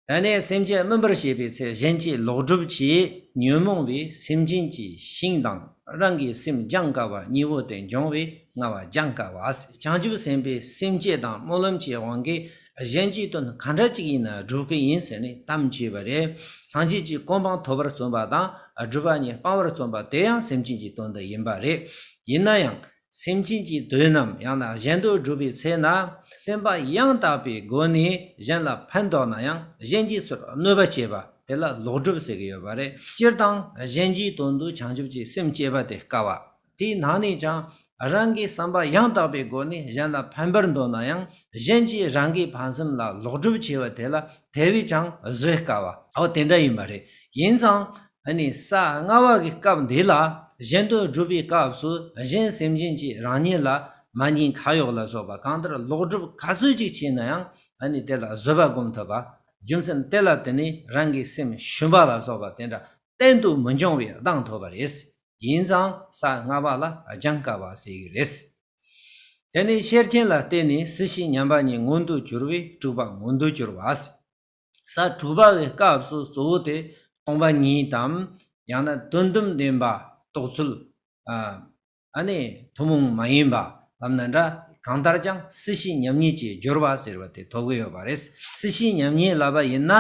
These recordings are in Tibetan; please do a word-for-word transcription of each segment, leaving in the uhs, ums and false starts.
དེ་ནས་སེམས་ཅན་སྨིན་པར་བྱེད་པའི་ཚེ་གཞན་གྱིས་ལོག་སྒྲུབ་བྱས། ཉོན་མོངས་པའི་སེམས་ཅན་གྱི་ཤིང་དང་། རང་གི་སེམས་སྦྱང་དཀའ་བ། གཉིས་པོ་དེ་འབྱུང་བས་ལྔ་བ་སྦྱང་དཀའ་བ། བྱང་ཆུབ་སེམས་དཔའི་སེམས་བསྐྱེད་དང་སྨོན་ལམ་གྱི་དབང་གིས་གཞན་གྱི་དོན་ག་འདྲ་ཅིག་ཡིན་ན་སྒྲུབ་ཀྱི་ཡིན་ཟེར་ནས་དམ་བཅས་པ་རེད། སངས་རྒྱས་ཀྱིས་གོ་འཕང་ཐོབ་པར་བརྩོན་པ་དང་། སྒྲུབ་པ་ཉིད་སྤང་བར་བརྩོན་པ་དེ་ཡང་སེམས་ཅན་གྱི་དོན་དུ་ཡིན་པ་རེད། ཡིན་ན་ཡང་། སེམས་ཅན་གྱི་དོན་ནམ་ཡང་ན་གཞན་དོན་སྒྲུབ་པའི་ཚེ་ན། སེམས་པ་ཡང་དག་པའི་སྒོ་ནས་གཞན་ལ་ཕན་འདོགས་ན་ཡང་གཞན་གྱིས་ཚུར་གནོད་པ་བྱེད་པ་དེ་ལ་ལོག་སྒྲུབ་ཟེར་གྱི་ཡོད་པ་རེད། སྤྱིར་བཏང་གཞན་གྱི་དོན་དུ་བྱང་ཆུབ་ཀྱི་སེམས་བསྐྱེད་པ་དེ་དཀའ་བ། དེའི་ནང་ནས་ཀྱང་རང་གི་བསམ་པ་ཡང་དག་པའི་སྒོ་ནས་གཞན་ལ་ཕན་པར་འདོད་ན་ཡང་གཞན་གྱིས་རང་གི་ཕན་སེམས་ལ་ལོག་སྒྲུབ་བྱེད་པ་དེ་ལ་དེ་བས་ཀྱང་བཟོད་དཀའ་བ། འོ་དེ་འདྲ་ཡིན་པ་རེད། ཡིན་ཙང་། ཨ་ནི་ས་ལྔ་པ་གི་སྐབས་འདི་ལ་གཞན་དོན་སྒྲུབ་པའི་སྐབས་སུ་གཞན་སེམས་ཅན་གྱིས་རང་ཉིད་ལ་མ་ཉེས་ཁ་གཡོགས་ལ་སོགས་པ་གང་ལྟར་ལོག་སྒྲུབ་ག་ཚོད་ཅིག་བྱས་ན་ཡང་ཨ་ནི་དེ་ལ་བཟོད་པ་སྒོམ་ཐུབ་པ། རྒྱུ་མཚན་དེ་ལ་བརྟེན་ནས་རང་གི་སེམས་ཞུམ་པ་ལ་སོགས་པ་དེ་འདྲ་གཏན་དུ་མི་འབྱུང་བའི་གདེང་ཐོབ་པ་རེད། ཡིན་ཙང་ས་ལྔ་པ་ལ་སྦྱང་དཀའ་བ་ཟེར་གྱི་རེད། དེ་ནས་ཤེར་ཕྱིན་ལ་བརྟེན་ནས་སྲིད་ཞིའི་ཉམས་པ་ཉིད་མངོན་དུ་གྱུར་བས་དྲུག་པ་མངོན་དུ་གྱུར་པ། ས་དྲུག་པ་གི་སྐབས་སུ་གཙོ་བོ་དེ་སྟོང་པ་ཉིད་དམ། ཡང་ན་དོན་དམ་བདེན་པ་རྟོགས་ཚུལ། ཨ་ནི་ཐུན་མོང་མ་ཡིན་པ་ལབ་ན་འདྲ། གང་ལྟར་ཀྱང་སྲིད་ཞིའི་ཉམས་ཉིད་ཀྱི་སྦྱོར་བ་ཟེར་བ་དེ་ཐོབ་ཀྱི་ཡོད་པ་རེད། སྲིད་ཞིའི་ཉམས་ཉིད་ལབ་པ་ཡིན་ན།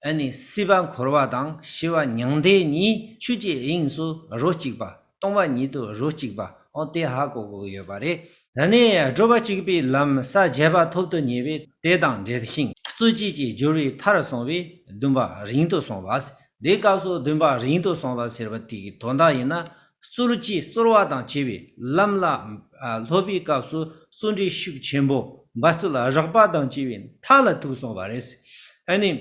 ཨ་ནི་སྲིད་པ་འཁོར་བ་དང་ཤི་བ་མྱང་འདས་གཉིས་ཆོས་ཀྱི་དབྱིངས་སུ་རོ་གཅིག་པ། སྟོང་པ་ཉིད་དུ་རོ་གཅིག་པ། འོ་དེ་ཧ་གོ་དགོས་ཀྱི་ཡོད་པ་རེད། ད་ནས་སྒྲུབ་པ་གཅིག་པའི་ལམ་ས་བརྒྱད་པ་ཐོབ་ཏུ་ཉེ་བས་དེ་དང་འབྲེལ་ཞིང་རྩོད་གཅོད་ཀྱི་སྦྱོར་བའི་མཐར་སོང་བས་བདུན་པ་རིང་དུ་སོང་བ། དེའི་སྐབས་སུ་བདུན་པ་རིང་དུ་སོང་བ་ཟེར་བ་དེ་གི་དོན་དག་ཡིན་ན། རྩོད་གཅོད་རྩོལ་བ་དང་བཅས་པའི་ལམ་ལ་སློབ་པའི་སྐབས་སུ་བརྩོན་འགྲུས་ཤུགས་ཆེན་པོ་འབད་རྩོལ་རགས་པ་དང་བཅས་པའི་མཐའ་ལ་ཐུག་སོང་བ་རེད། ཨ་ནི།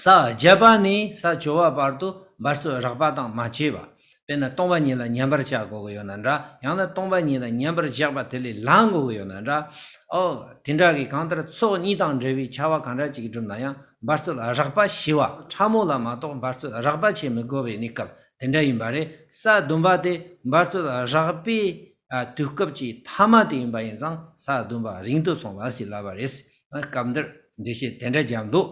ས་བརྒྱད་པ་ནས་ས་བཅུ་པ་བར་དུ་འབད་རྩོལ་རགས་པ་དང་མ་བཅས་པ། དཔེར་ན་སྟོང་པ་ཉིད་ལ་མཉམ་པར་བཞག་དགོས་ཀྱི་ཡོད་ན་འདྲ། ཡང་ན་སྟོང་པ་ཉིད་ལ་མཉམ་པར་བཞག་པ་དེ་ལས་ལངས་དགོས་ཀྱི་ཡོད་ན་འདྲ། ཨོ། དེ་འདྲ་གི་གང་ལྟར་ཚོགས་གཉིས་དང་འབྲེལ་བའི་བྱ་བ་གང་འདྲ་ཅིག་བསྒྲུབ་ན་ཡང་འབད་རྩོལ་རགས་པ་ཞི་བ་ཕྲ་མོ་ལ་མ་གཏོགས་འབད་རྩོལ་རགས་པ་བྱེད་མི་དགོས་པའི་གནས་སྐབས་དེ་འདྲ་ཡིན་པ་རེད། ས་བདུན་པ་དེ་འབད་རྩོལ་རགས་པའི་དུས་སྐབས་ཀྱི་མཐའ་མ་དེ་ཡིན་པ་ཡིན་ཙང་ས་བདུན་པ་རིང་དུ་སོང་བ་ཞེས་ལབ་པ་རེད། སྐབས་འདིར་འགྲེལ་བཤད་དེ་འདྲ་བརྒྱབ་འདུག